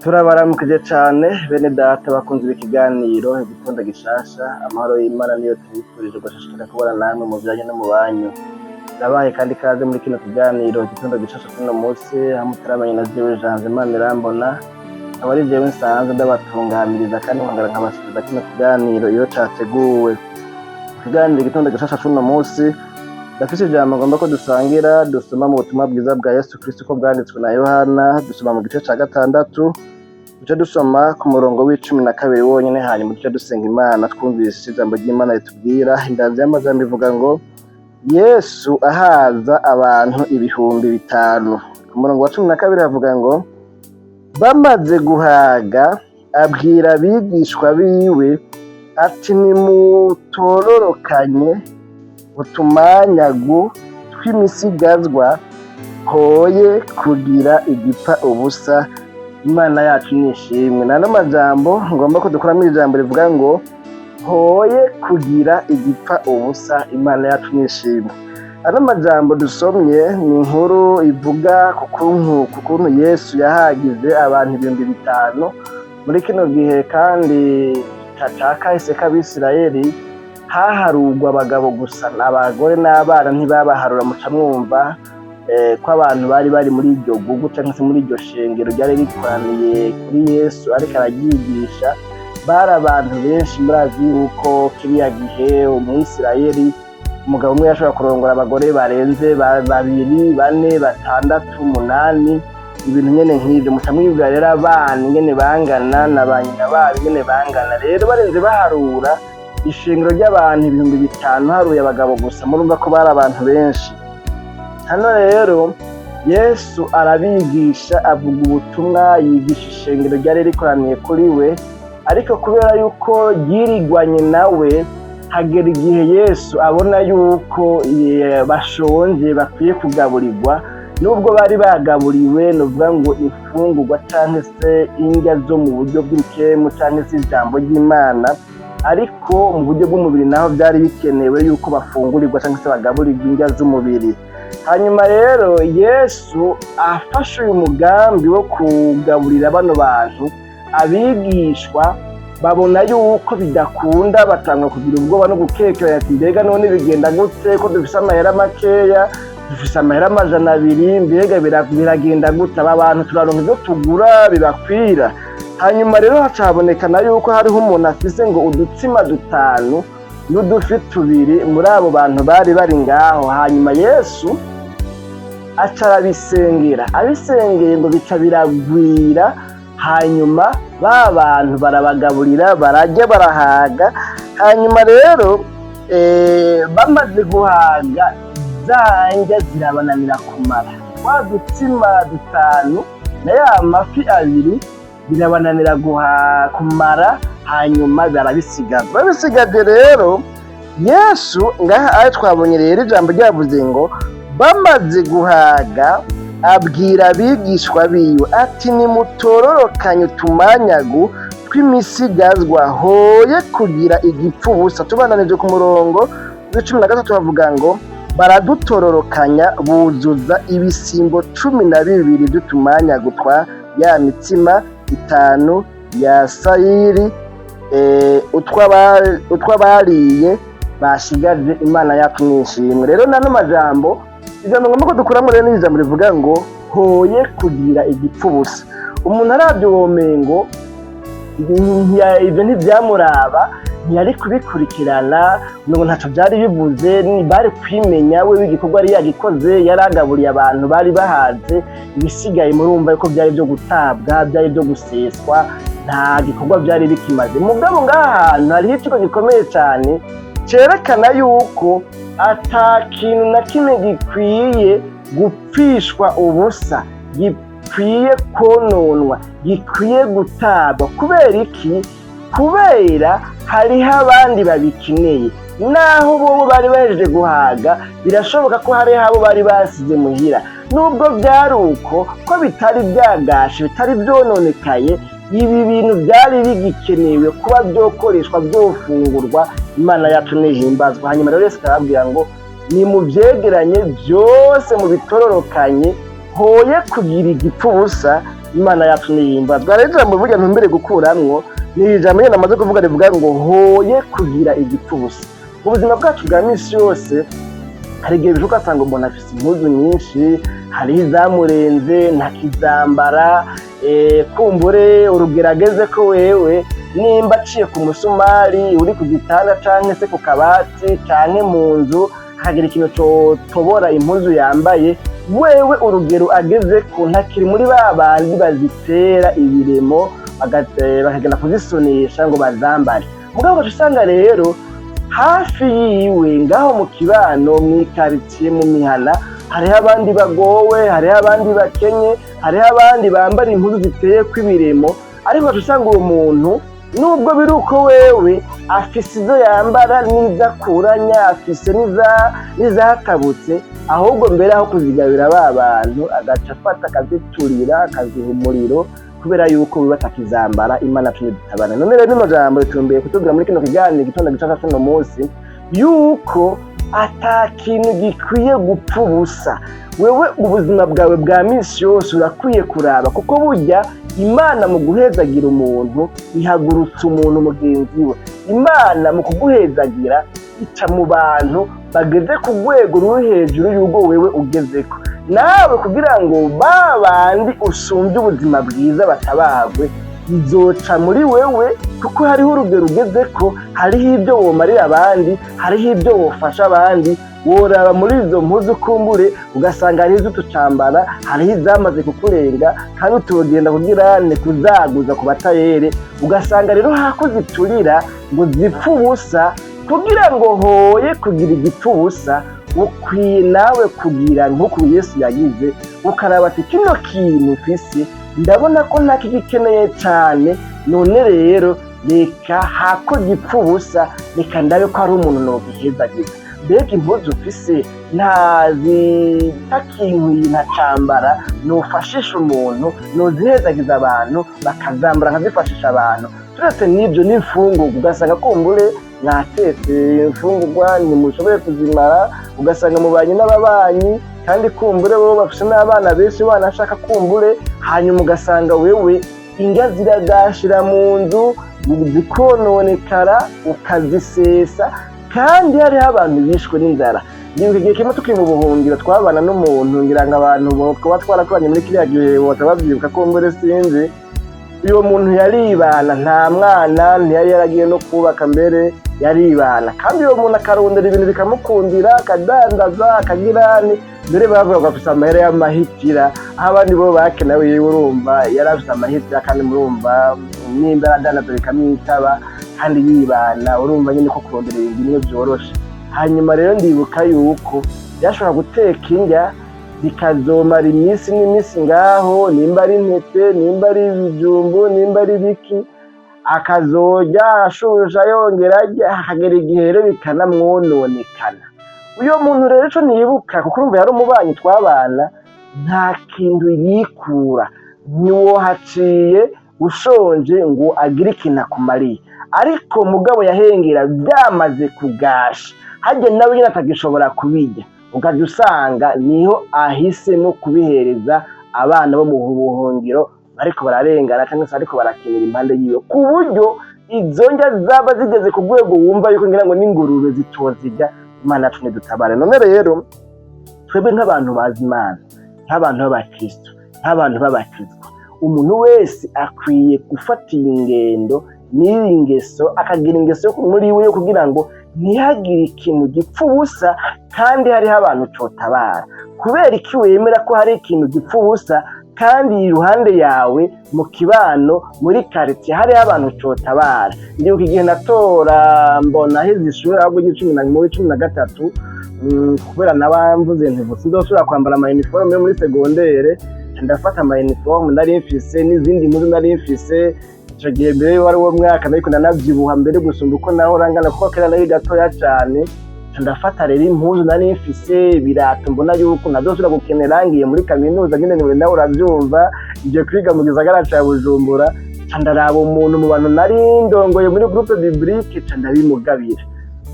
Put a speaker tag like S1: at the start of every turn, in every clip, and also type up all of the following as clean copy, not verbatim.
S1: Turabaramukije cane bene data bakunze ikiganiro Igitondo Gishasha. Amahoro y'Imana niyo tubifurije, gushishikara kubana namwe mu vyanyu no mu banyu. Ndabahaye kandi ikaze muri kino kiganiro Igitondo Gishasha cuno musi. Aho mutaramanye na jewe Janvier Manirambona, akaba ari jewe nsanzwe ndabatunganiriza kandi nkongera nkabashikiriza kino kiganiro iyo categuwe. Ikiganiro Igitondo Gishasha cuno musi, ndafise ijambo ngomba ko dusangira, dusoma mu butumwa bwiza bwa Yesu Kristo uko bwanditswe na Yohana. Dusoma mu gice ca gatandatu, duce dusoma ku murongo wa 12 wonyene, hanyuma duce dusenga Imana twumvise ijambo ry'Imana ritubwira. Indanzi y'amajambo ivuga ngo: "Yesu ahaza abantu 5000." Ku murongo wa 12 havuga ngo: "Bamaze guhaga, abwira abigishwa biwe ati: 'Nimutororokanye utumanyagu tw'imisigazwa, hoye kugira igipfa ubusa.'" Imana yacu nishimwe. Nano majambo ngomba ko dukuramo ijambo rivuga ngo: "Hoye kugira igipfa ubusa." Imana yacu nishimwe. Ano majambo dusomye ni inkuru ivuga ku kuntu Yesu yahagize abantu 5000 muri kino gihe. Kandi ca kahise k'Abisirayeli haharurwa abagabo gusa, abagore n'abana ntibabaharura. Muca mwumva ko abantu bari bari muri iryo gugu canke se muri iryo shengero ryari rikoraniye kuri Yesu ariko araryigisha, bari abantu benshi. Murazi yuko kiriya gihe Umwisirayeli umugabo umwe yashobora kurongora abagore barenze babiri, bane, batandatu, umunani, ibintu nyene nk'ivyo. Muca mwiyumvira rero abana ingene bangana na ba nyina babo ingene bangana. Rero barenze baharura ishengero ry'abantu 5000, haruye abagabo gusa, murumva ko bari abantu benshi. Hano rero Yesu arabigisha, avuga ubutumwa, yigisha ishengero ryari rikoraniye kuri we. Ariko kubera yuko ryirigwanye nawe, hagera igihe Yesu abona yuko bashonje, bakwiye kugaburirwa. Nubwo bari bagaburiwe, nuvuga ngo imfungurwa canke se indya zo mu buryo bw'ibikemu canke se ijambo ry'Imana, ariko mu buryo bw'umubiri naho byari bikenewe yuko bafungurirwa canke se bagaburirwa indya z'umubiri. Hanyuma rero Yesu afashe uyu mugambi wo kugaburira bano bantu, abigishwa babona yuko bidakunda, batanga kugira ubwoba no gukekeranya ati: "Mbega none bigenda gute ko dufise amahera makeya? Dufise amahera 200, mbega biragenda gute? Aba bantu turaronka ivyo tugura bibakwira?" Hanyuma rero haca habonekana yuko hariho umuntu afise ngo udutsima dutanu n'udufi tubiri muri abo bantu bari bari ngaho. Hanyuma Yesu aca arabisengera, abisengeye ngo bica biragwira. Hanyuma ba bantu barabagaburira, bararya, barahaga. Hanyuma rero bamaze guhaga, za ndya zirabananira kumara. Twa dutsima dutanu na ya mafi abiri birabananira kumara, hanyuma barabisigaza. Babisigaje rero, Yesu ngaha ayo twabonye rero ijambo ryavuze ngo: "Bamaze guhaga, abwira abigishwa biwe ati: 'Nimutororokanye utumanyagu tw'imisigazwa, hoye kugira igipfu ubusa.'" Tubandanije ku murongo wa 13, bavuga ngo: "Baradutororokanya, buzuza ibisimbo 12 by'utumanyagu twa ya mitsima itanu ya sayiri, utw'abariye bashigaje." Imana yacu nishimwe. Rero nano majambo, ijambo ngomba ko dukuramo rero ni ijambo rivuga ngo: "Hoye kugira igipfu ubusa." Umuntu aravye womengo ivyo ntivyamuraba, ntiyari kubikurikirana, ngo ntaco vyari bivuze, bari kwimenya we igikorwa yari yagikoze, yaragaburiye abantu bari bahaze. Ibisigaye murumva yuko vyari vyo gutabwa, vyari vyo guseswa, nta gikorwa vyari bikimaze. Mugabo ngaha hantu hariho ikigo gikomeye cane cerekana yuko ata kintu na kimwe gikwiye gupfishwa ubusa, gikwiye kononwa, gikwiye gutabwa. Kubera iki? Kubera hariho abandi babikeneye. Naho bobo bari bahejeje guhaga, birashoboka ko hariho abo bari basize muhira. Nubwo byari uko, ko bitari byagashe, bitari byononekaye, ibi bintu byari bigikenewe kuba byokoreshwa, byofungurwa. Imana yacu nihimbazwa. Hanyuma rero Yesu arababwira ngo: "Nimuvyegeranye byose, mubitororokanye, hoye kugira igipfu ubusa." Imana yacu nihimbazwa. Rero ijambo burya ntumbere gukuramwo ni ijambo nyene namaze kuvuga rivuga ngo hoye kugira igipfa ubusa. Mu buzima bwacu bwa misi yose hari igihe bishoboka ugasanga umuntu afise impuzu nyinshi, hariho izamurenze ntakizambara, kumbure urugero ageze ko wewe nimba aciye ku musumari uri ku gitanda canke se ku kabati canke mu nzu hakagira ikintu cotobora impuzu yambaye, wewe urugero ageze ko ntakiri muri ba bandi bazitera ibiremo bakagenda kuzisunisha ngo bazambare. Mugabo ugaca usanga rero hafi yiwe ngaho mu kibano, mw'ikaritsiye, mu mihana, hariho abandi bagowe, hariho abandi bakenye, hariho abandi bambara impuzu ziteyeko ibiremo, ariko ugaca usanga uwo muntu nubwo biri uko wewe afise izo yambara n'izo akuranya, afise n'izatabutse, ahubwo mbere aho kuzigabira ba bantu agaca afata akaziturira akaziha umuriro kubera yuko wiwe atakizambara. Imana yacu nidutabare. None rero rino jambo ritumbeye kutubwira muri kino kiganiro igitondo gicasa cuno munsi yuko ata kintu gikwiye gupfa ubusa. Wewe ubuzima bwawe bwa misi yose urakwiye kuraba, kuko burya Imana mu guhezagira umuntu ihagurutsa umuntu mugenzi we. Imana mu kuguhezagira ica mu bantu bageze ku rwego ruri hejuru y'urwo wewe ugezeko nawe, kugira ngo ba bandi usumbye ubuzima bwiza batabagwe, izoca muri wewe, kuko hariho urugero ugezeko, hariho ibyo womarira abandi, hariho ibyo wofasha abandi. Woraba muri izo mpuzu kumbure ugasanga hariho izo utucambara, hariho izamaze kukurenga kandi utogenda kugira ne kuzaguza ku batayere, ugasanga rero hako ziturira ngo zipfe ubusa, kugira ngo hoye kugira igipfa ubusa, ukwiye nawe kugira nk'uku Yesu yagize, ukaraba ati kino kintu mfise ndabona ko ntakigikeneye cane, none rero reka hako gipfa ubusa, reka ndabe ko hari umuntu nogihezagiza. Mbega impuzu mfise ntazitakintwiye ntacambara, nofashisha umuntu, nozihezagiza abantu bakazambara, nkazifashisha abantu. Turetse n'ibyo n'imfungurwa, ugasanga kumbure mwatetse imfungurwa ntimushoboye kuzimara, ugasanga mubanye n'ababanyi kandi kumbure bo bafise n'abana benshi banashaka kumbure, hanyuma ugasanga wewe indya ziragashira mu nzu zikononekara ukazisesa, kandi hariho abantu bishwe n'inzara. Ndibuka igihe kimwe tukiri mu buhungiro twabana n'umuntu, ngira ngo abantu kuba twarakoranye muri kiriya gihe boca bavyibuka kumbure, sinzi. Uyo muntu yaribana, nta mwana, ntiyari yaragiye no kubaka mbere, yaribana, kandi uyo muntu akarondera ibintu bikamukundira, akadandaza, akagirani, mbere bavuga ngo afise amahera y'amahitira, aho abandi bo bakena, wiwe urumva yari afise amahitira, kandi murumva nimba aradandaza bikamwitaba kandi yibana, urumva nyene ko kurondera ibintu bimwe vyoroshe. Hanyuma rero ndibuka yuko yashobora guteka indya zikazomara iminsi n'iminsi ngaho, nimba ari intete, nimba ari ibijumbu, nimba ari ibiki, akazorya ashusha yongera arya, hakagera igihe rero bikanamwononekana. Uyo muntu rero ico nibuka, kuko urumva yari umubanyi twabana, nta kintu yikura, ntiwohaciye ushonje ngo agire ikintu akumariye, ariko mugabo yahengera byamaze kugasha, harya nawe nyene atagishobora kubirya, ukaja usanga niho ahisemo kubihereza abana bo mu buhungiro bariko bararengana canke se bariko barakinira impande yiwe, ku buryo izo ndya zaba zigeze ku rwego wumva yuko ngira ngo n'ingurube zitozirya. Imana yacu nidutabare. None rero twebwe nk'abantu bazi Imana, nk'abantu b'abakristo, nk'abantu b'abakizwa, umuntu wese akwiye gufata iyi ngendo n'iyi ngeso, akagira ingeso muri we yo kugira ngo ntihagire ikintu gipfa ubusa kandi hariho abantu cotabara. Kubera iki wemera ko hari ikintu gipfa ubusa kandi iruhande yawe mu kibano, muri quartier, hariho abantu cotabara? Ndibuka igihe natora mbona heze ishuri, ahubwo muri 13, kubera nabamvuze nti sinzosubira kwambara ama uniforme yo muri secondaire, ndafata ama uniforme nari mfise n'izindi mpuzu nari mfise ico gihe. Mbere wari uwo mwaka nariko ndanavyibuha mbere gusumba uko nahora ngana, kuko kera nari gatoya cane. Ndafata rero impuzu nari mfise, ibirato mbona yuko ntazosubira gukenera ngiye muri kaminuza nyene, niwe nawe uravyumva, ngiye kwiga mu gisagara ca Bujumbura. Ca ndaraba umuntu mu bantu nari ndongoye muri groupe biblique, ca ndabimugabira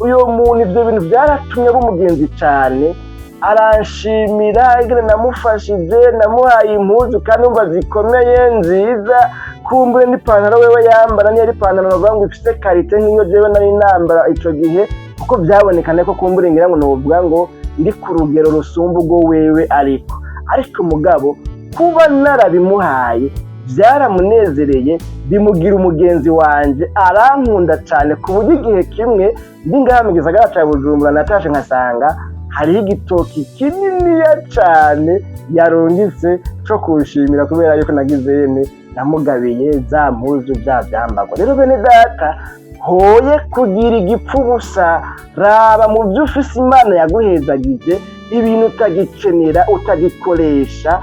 S1: uyo muntu. Ivyo bintu vyaratumye aba umugenzi cane. Aranshimira ingene namufashije, namuhaye impuzu kandi umva zikomeye, nziza. Kumbure n'ipantaro wewe yambara niyo ari ipantaro bavuga ngo ifise qualité nk'iyo jewe nari nambara ico gihe, kuko vyabonekana ko kumbure ngira ngo novuga ngo ndi ku rugero rusumba urwo wewe. Ariko mugabo kuba narabimuhaye byaramunezereye, bimugira umugenzi wanje, arankunda cane, ku buryo igihe kimwe ndi ngaha mu gisagara ca Bujumbura, natashe nkasanga hariho igitoki kininiya cane yarungitse co kunshimira kubera yuko nagize yene namugabiye za mpuzu, vya vyambarwa. Rero bene data, hoye kugira igipfu ubusa. Raba mu vyo ufise Imana yaguhezagije, ibintu utagikenera, utagikoresha,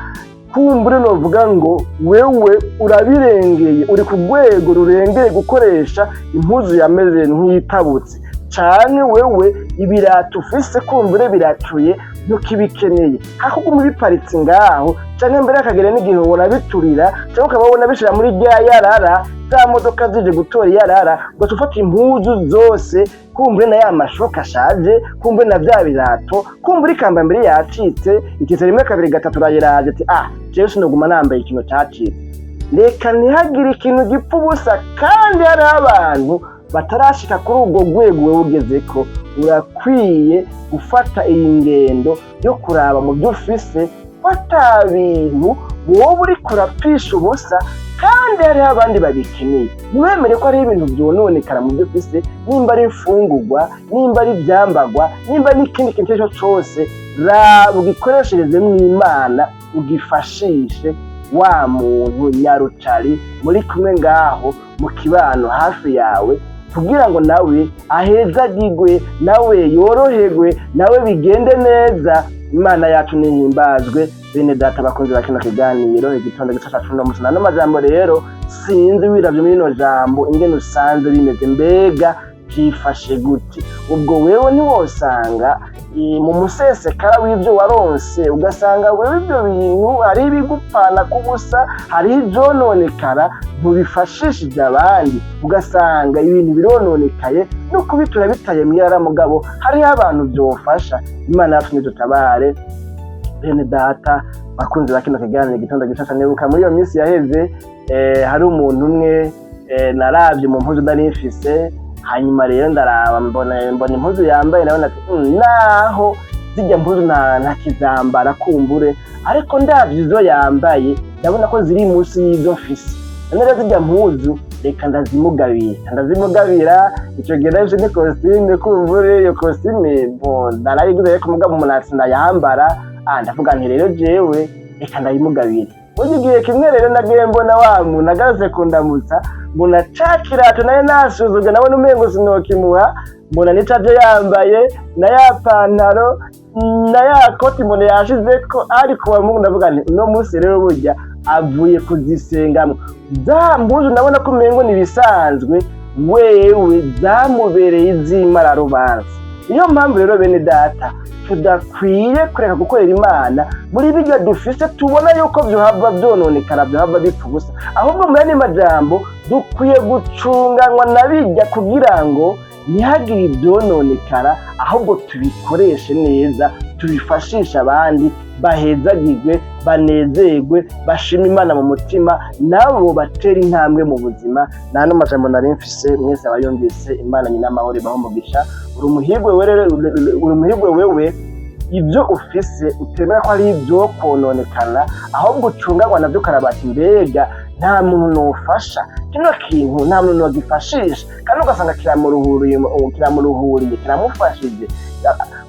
S1: kumbure novuga ngo wewe urabirengeye, uri ku rwego rurengeye gukoresha impuzu yameze nk'iyitabutse, canke wewe ibirato ufise kumbure biratuye, ntukibikeneye, hakuguma biparitse ngaho, canke mbere hakagera n'igihe wonabiturira, canke ukaba wabona bishira muri rya yarara, za modoka zije gutora iyarara, ugaca ufata impuzu zose, kumbure na ya mashuka ashaje, kumbure na vya birato, kumbure ikamba mbere yacitse, ikitse rimwe, kabiri, gatatu, urayiraje ati: "Ah, jewe sinoguma nambaye ikintu cacitse." Reka ntihagire ikintu gipfa ubusa, kandi hariho abantu batarashika kuri urwo rwego wewe ugezeko. Urakwiye gufata iyi ngendo yo kuraba mu byo ufise ko ata bintu wowe uriko urapfisha ubusa kandi hariho abandi babikeneye. Ntiwemere ko hariho ibintu vyononekara mu byo ufise, nimba ari imfungurwa, nimba ari ivyambarwa, nimba n'ikindi kintu icyo ari cyo cose. Raba ugikoresherezemwo Imana, ugifashishe wa muntu nyarucari muri kumwe ngaho mu kibano hafi yawe, kugira ngo nawe ahezagirwe, nawe yoroherwe, nawe bigende neza. Imana yacu nihimbazwe. Bene data bakunzi ba kino kiganiro Igitondo Gishasha cuno musi, nano majambo rero, sinzi wiravye muri rino jambo ingene usanze bimeze. Mbega vyifashe gute? Ubwo wewe ntiwosanga mu musesekara w'ivyo waronse, ugasanga wewe ivyo bintu hari ibigupfana kubusa, hariho ivyononekara, ntubifashishije abandi, ugasanga ibintu birononekaye no kubitura bitaye mwirara, mugabo hariho abantu vyofasha? Imana yacu nidutabare. Bene data bakunzi ba kino kiganiro Igitondo Gishasha, nibuka muri iyo minsi yaheze, hari umuntu umwe naravye mu mpuzu nari mfise. Hanyuma rero ndaraba, mbona impuzu yambaye, nabona ati: Naho zirya mpuzu ntakizambara kumbure, ariko ndavye izo yambaye ndabona ko ziri munsi y'izo mfise. None rero zirya mpuzu reka ndazimugabira." Ndazimugabira. Ico gihe nari ni costume, kumbure iyo costume, bon, narayiguze, ariko mugabo umuntu sinayambara. Ah, ndavuga nti: "Rero jewe reka ndayimugabire." Burya igihe kimwe rero nagiye mbona wa muntu agarutse kundamutsa, mbona ca kirato nayo nasuzugwe, nabona umengo sinokimuha, mbona nico yambaye na ya pantaro na ya koti, mbona yashizeko. Ariko wa Mungu, ndavuga nti: "Uno munsi rero burya avuye kuzisengamwo." Za mpuzu ndabona ko umengo ni ibisanzwe, wewe zamubereye iz'imararubanza. Niyo mpamvu rero bene data tudakwiye kureka gukorera Imana muri bijya dufise tubona yuko vyohava vyononekara, vyohava bipfa ubusa. Ahubwo mu yandi majambo, dukwiye gucunganwa na bijya kugira ngo ntihagire ivyononekara, ahubwo tubikoreshe neza, tubifashishe abandi, bahezagirwe, banezerwe, bashima Imana mu mutima, nabo batera intambwe mu buzima. Nta majambo nari mfise. Mwese abayumvise, Imana nyina amahoro ibahe umugisha. Uri umuhirwe wewe, uri umuhirwe wewe ibyo ufise utemera ko ari ibyo kononekana, ahubwo ucungagwa navyo, ukaraba ati: "Mbega nta muntu nofasha kino kintu? Nta muntu nogifashisha?" Kandi ugasanga kiramuruhuriye, kiramuruhuriye, kiramufashije.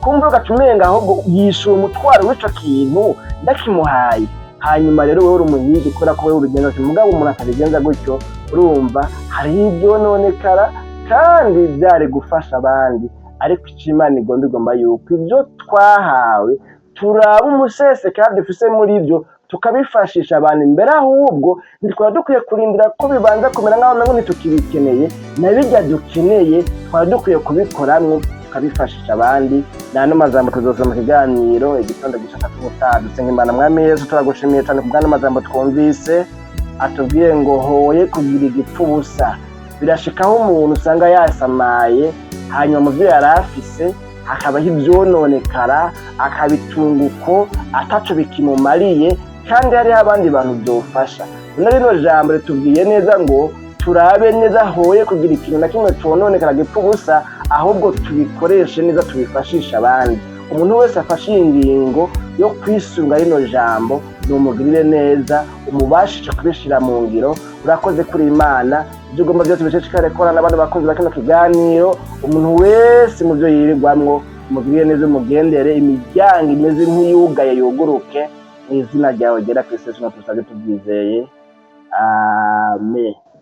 S1: Kumva ugaca umenga ahubwo yishuye umutwaro w'ico kintu ndakimuhaye. Hanyuma rero wewe uri umuhigi kubera ko wewe ubigenza gutyo. Mugabo umuntu atabigenza gutyo, urumva hariho ivyononekara kandi vyari gufasha abandi. Ariko ico Imana igomba, igomba yuko ibyo twahawe turaba umusesekara dufise muri byo, tukabifashisha abantu imbere. Ahubwo ntitwaba dukwiye kurindira ko bibanza kumera nk'aho nabwo ntitukibikeneye, na bijya dukeneye twaba dukwiye kubikoramwo, tukabifashisha abandi. N'ano majambo, tuzosoma mu kiganiro Igitondo Gishasha c'ubutaha. Dusenga Imana. Mwami Yesu, turagushimiye cyane ku bw'ano majambo twumvise atubwiye ngo hoye kugira igipfu ubusa. Birashikaho umuntu usanga yasamaye, hanyuma mu byo yari afise Hakabaho ivyononekara, akabitunga uko ataco bikimumariye, kandi hariho abandi bantu vyofasha. None rino jambo ritubwiye neza ngo turabe neza, hoye kugira ikintu na kimwe cononekara gipfa ubusa, ahubwo tubikoreshe neza, tubifashishe abandi. Umuntu wese afashe iyi ngingo yo kwisunga rino jambo, numugirire neza, umubashishe kubishira mu ngiro. Urakoze kuri Imana, ibyo ugomba byose bishishikare kora n'abandi bakozi ba kino kiganiro. Umuntu wese mu byo yirirwamwo, umugirire neza, umugendere, imiryango imeze nk'iyugaye yuguruke, mu izina ryawe ryera Kristo Yesu tusabye tubyizeye, amen.